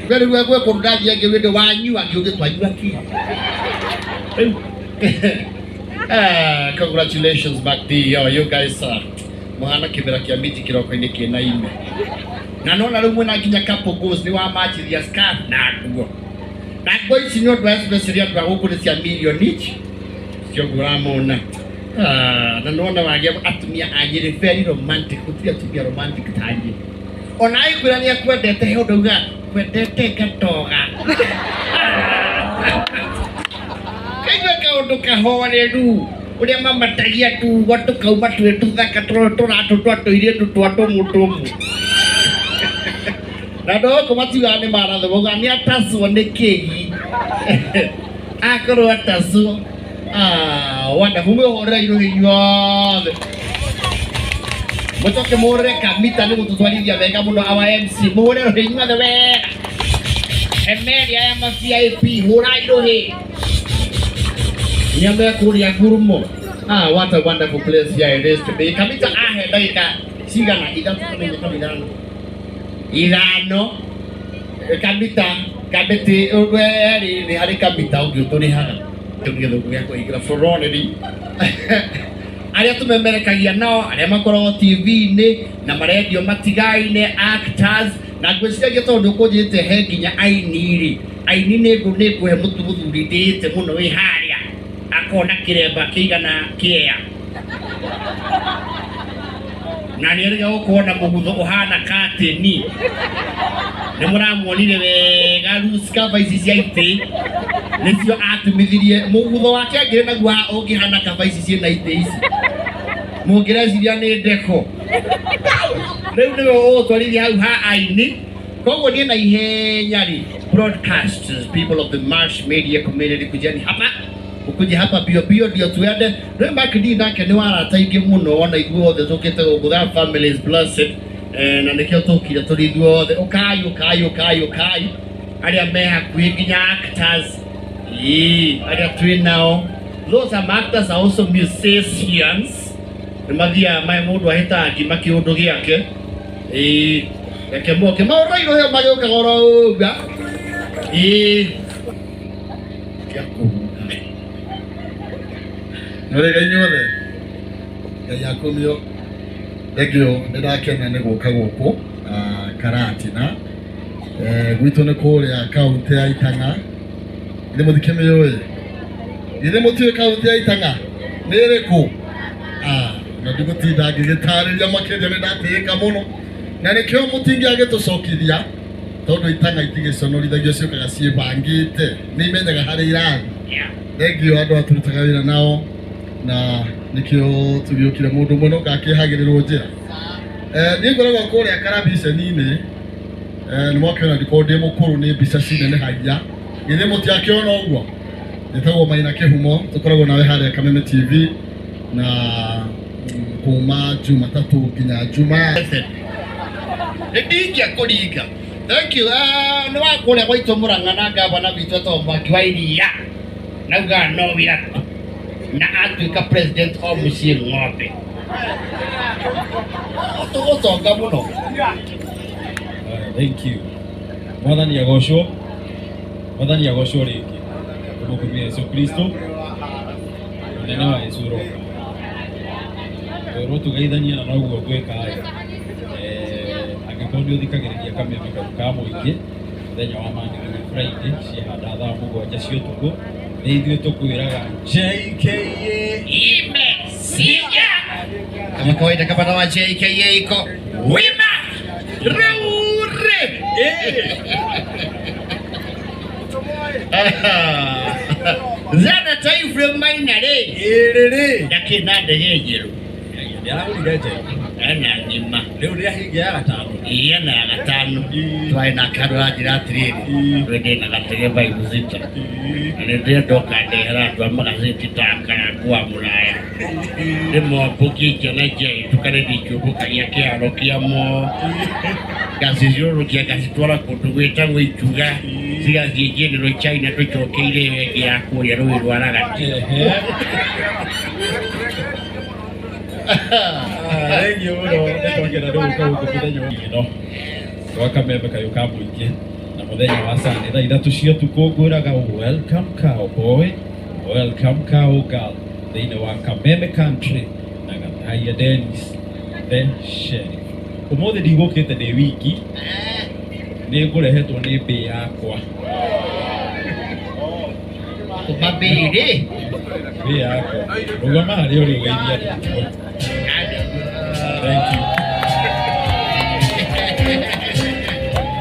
We rĩu gwĩ kũndũ ndathiĩ ngĩwĩndĩ wanyua ngĩũgĩ twanyua kĩ. Rĩu ah, congratulations Mark D. Yo, you guys are muhana kĩmera kĩa minji kĩroko-inĩ kĩna ime na nona rĩu mwĩna nginya couple goals nĩ wamachithia scarf na nguo na nguo ici nĩ ũndũ especially andũ a gũkũ nĩ cia milioni ici cio ũramona. Ah, na nona wagĩa atumia a Nyĩrĩ very romantic, gũtirĩ atumia romantic ta Nyĩrĩ. Ona agĩkwĩra nĩ akwendete he ũndũ augaga kwendete ngatoga. Kaigua kaũndũ kahoreru ũrĩa mamatagia tugo tũkauma twĩ tũthaka tũratũ twa tũirĩtu twa tũmũtũmũ. Na andũ a gũkũ matiugaga nĩ maratho, maugaga nĩ atacwo nĩ kĩgi. Akorwo atacwo. Ah, wonderful. Mwĩhũrĩre irũhĩ inyuothe. Mũcoke mũhũrĩre kamita nĩ gũtũtwarithia wega mũno our MC. Mũhũre rũhĩ inyuothe wega. Emeri aya ma VIP hũrai rũhĩ. Nĩ mekũrĩa ngurumo. Ah, what a wonderful place here it is to be. Kamita ahe ndagĩka cigana? Ithatũ kana inya kana ithano? Ithano. Kamita kamĩtĩ werĩ nĩ harĩ kamita ũngĩ ũtũrĩhaga kĩu nĩ gĩthũngũ gĩa kũhingĩra bũrũri arĩa tũmemerekagia nao arĩa makoragwo TV-inĩ na marendio matigaine actors na ngwĩciragia tondũ ũkũnjĩte he nginya aini rĩ aini nĩ ngũ nĩ ngũhe mũtu mũthuri ndĩĩte mũno wĩ harĩa akona kĩremba kĩigana kĩea na nĩ erĩga gũkorwo na mũgutho ũhana katĩni nĩ mũramuonire wega loose cover ici cia itĩ nĩcio atumithirie mũgutho wake angĩrĩ naguo haha ũngĩhana cover ici ciĩna itĩ ici mũngĩreciria nĩ ndeko rĩu nĩwe ũgũtwarithia hau ha aini koguo niĩ na ihenya rĩ broadcasters people of the mass media community kujeni hapa ukuje hapa bio bio ndio tuende rĩu Mark D nake nĩ warata aingĩ mũno ona ithuothe tũkĩte gũkũ that family is blessed eh, na nĩkĩo tũkire tũrĩ ithuothe ũkai ũkai ũkai ũkai arĩa me hakuhĩ nginya actors ĩĩ arĩa twĩ nao those some actors are also musicians nĩ mathiaga mae mũndũ ahĩtaga ngima kĩũndũ gĩake ĩĩ reke moke maũndũ irũhĩo magĩũkaga oro ũguo ĩĩ gĩa kũhuha. Nĩũrĩga inyuothe Ngai akumio thengio nĩ ndakena nĩ gũka gũkũ ah, Karatina. Eh, gwitũ nĩ kũrĩa kaunti ya Itang'a githĩ mũtikĩmĩũĩ githĩ mũtiũĩ kaunti ya Itang'a nĩ ĩrĩkũ? Ah, na ndigũtinda ngĩgĩtarĩria makĩria nĩ ndatĩĩka mũno na nĩkĩo mũtingĩagĩtũcokithia tondũ Itang'a itigĩconorithagio ciũkaga ciĩbangĩte nĩ imenyaga harĩa irathiĩ. Thengio andũ atũrutaga wĩra nao na nĩkĩo tũgĩũkire mũndũ ũmwe no ngakĩhagĩrĩrwo njĩra. Eh, niĩ ngoragwo kũrĩa karabiceni-inĩ eh, nĩ mwakĩona ndikorwo ndĩ mũkũrũ nĩ mbica cinenehagia githĩ mũtiakĩona ũguo njĩtagwo Maina Kĩhumo tũkoragwo nawe harĩa Kameme TV na kuma Jumatatũ nginya Jumaa. Nĩ ndingĩa kũringa. Thank you. Ah, nĩ wa kũrĩa gwaitũ Mũrang'a na ngavana witũ etagwo Mwangi wa Iria. Naugaga no wĩra tu. Na atuĩka president o mũciĩ ng'ombe. Tũgũtonga mũno. Thank you. Mwathani agocwo. Mwathani agocwo rĩngĩ. Tũmũkumia Yesu Kristo. Mũnene wa Yesu ũroka. Twerwo tũgeithanie na noguo ngwĩka ĩ. Angĩkorwo nĩ ũthikagĩrĩria kameme kau ka mũingĩ mũthenya wa Monday nginya Friday ciehanda thaa mũgwanja cia ũtukũ nĩ ithuĩ tũkwĩraga JKA Imesija. Kama kawaida kama na wa JKA iko wima reure. Zana taifu maina rĩ ĩrĩ rĩ ndakĩ na ndege njerũ nĩaragũrire njerũ ena ng'ima rĩu nĩahingia ya gatano iye na ya gatano twarĩ nake handũ aranjĩra atĩrĩrĩ we ndĩ na gatege vaibu sita na nĩ ndĩrenda ũkandehera andũ a magathĩti ta Karangũ wa Mũraya ndĩmombũkie ciana cia tukane ndikĩũmbũkagia kĩharo kĩamo ngacithiũrũrũkia ngacitwara kũndũ gwĩtagwo Ichuga cigathiĩ General China tũcokeire ĩyo ĩngĩ ya kũrĩa rũĩ rwa Ragati. Thengiũ mũno nĩ twakena nĩ gũka gũkũ mũthenya wa ĩno gwa kameme kayũ ka mũingĩ na Na mũthenya wa Sunday thaa 3 cia ũtukũ ngwĩraga welcome cowboy, welcome cowgirl thĩinĩ wa Kameme Country na Gathaia Dennis the Sheriff. Ũmũthĩ ndigũkĩte ndĩ wiki, nĩ ngũrehetwo nĩ mbĩ yakwa. Kũmabĩrĩ. Mbĩ yakwa. Rũgama harĩa ũrĩ ũgeithie andũ. Thank you.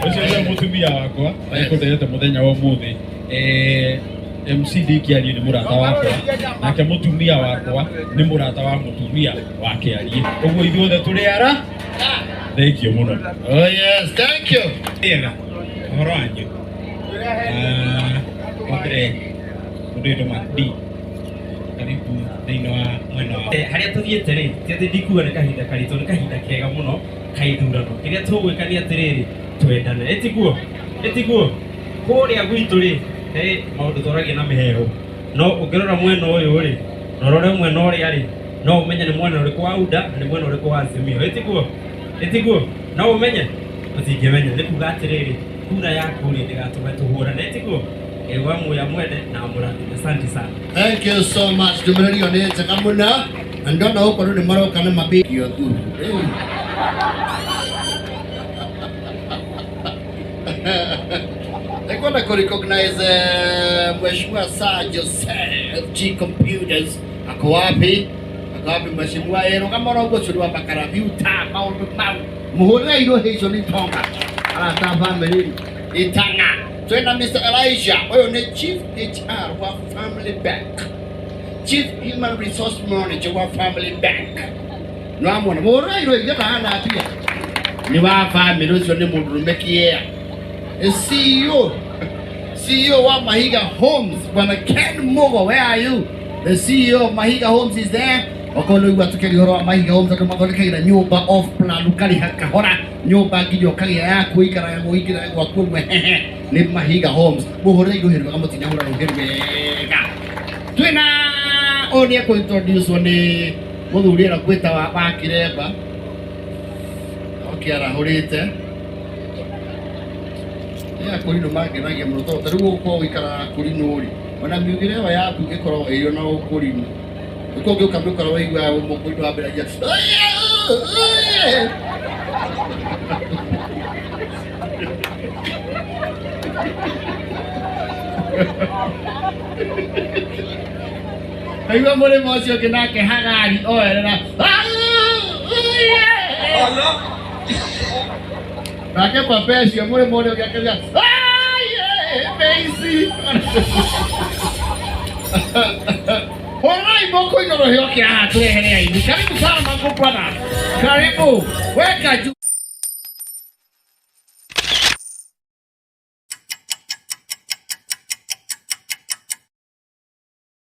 Ũcio nĩwe mũtumia wakwa ekũndehete mũthenya wa ũmũthĩ. MC ndingĩarie nĩ mũrata wakwa, nake mũtumia wakwa nĩ mũrata wa mũtumia wa Kĩariĩ. Ũguo ithuothe tũrĩ ara. Thank you mũno. Oh yes, thank you. Wega, ũhoro wanyu. Wa mbere mũndũ wĩtwo Mark D, karibu thĩinĩ wa mwena wa harĩa tũthiĩte rĩ, ti atĩ ndikuga nĩ kahinda karitũ, nĩ kahinda kega mũno ka ithurano. Kĩrĩa tũgwĩka nĩ atĩrĩrĩ, twendane, ĩtiguo ĩtiguo. Kũrĩa gwitũ rĩ, he maũndũ tũragia na mĩheehũ, no ũngĩrora mwena ũyũ rĩ, na ũrore mwena ũrĩa rĩ, no ũmenye nĩ mwena ũrĩkũ wa UDA na nĩ mwena ũrĩkũ wa Azimio, ĩtiguo ĩtiguo. No ũmenye ũtingĩmenya, nĩ kuga atĩrĩrĩ, kura yaku rĩ ndĩgatũme tũhũrane, ĩtiguo. Ewa muya mwende na mũrathime. Asante sana. Thank you so much. Ndũmĩrĩri ĩyo nĩ njega mũno na ndona gũkũ andũ nĩ maroka na mabĩkio thuru. Rĩu nĩngwenda kũ recognize Mheshimiwa Sir Joseph G Computers. Ako wapi? Ako wapi Mheshimiwa? Rũgama oro ũguo cũrĩ wa makarabiuta maũndũ mau mũhũrĩre irũhĩ icio nĩ itonga arata family itanga. Twĩna Mr. Elijah, ũyũ nĩ Chief HR wa Family Bank, Chief Human Resource Manager wa Family Bank. Nĩwamwona mũhũrĩre irũhĩ ithe kahana atia nĩ wa family ũcio nĩ mũndũrũme kĩea. CEO wa Mahiga Homes, Bwana Ken Mugo, where are you? The CEO of Mahiga Homes is there. Okorwo nĩ ũigua tũkĩaria ũhoro wa Mahiga Homes, andũ mathondekagĩra nyũmba off plan, ũkarĩha kahora nyũmba nginya ũkagĩa yaku ũikaraga ũingĩraga gwaku ũmwe hehe nĩ Mahiga Homes. Mũhũrĩre irũhĩ rwega, mũtinahũra rũhĩ rwega. Twĩna ũyũ nĩ ekũ-introduce nĩ mũthuri ĩra ngwĩta wa Kiremba. Okay, arahũrĩte. Nĩ akũrinũ mangenagia mũno tondũ ta rĩu ũgũkorwo ũikaraga kũrinũ rĩ, ona miugĩre ĩyo yaku ĩkoragwo ĩrĩ ona ũkũrinũ. Ũkũ ũngĩũka mĩũkora waiguaga mũkũrinũ wambĩragia Aigua mũrĩmo ũcio ũngĩ nake Hagari oerera nake Papecio mũrĩmo ũrĩa ũngĩ akauga Meici. Horai moko ino roho yake haha turehere aini. Karibu sana Mangu brother. Karibu. Weka juu.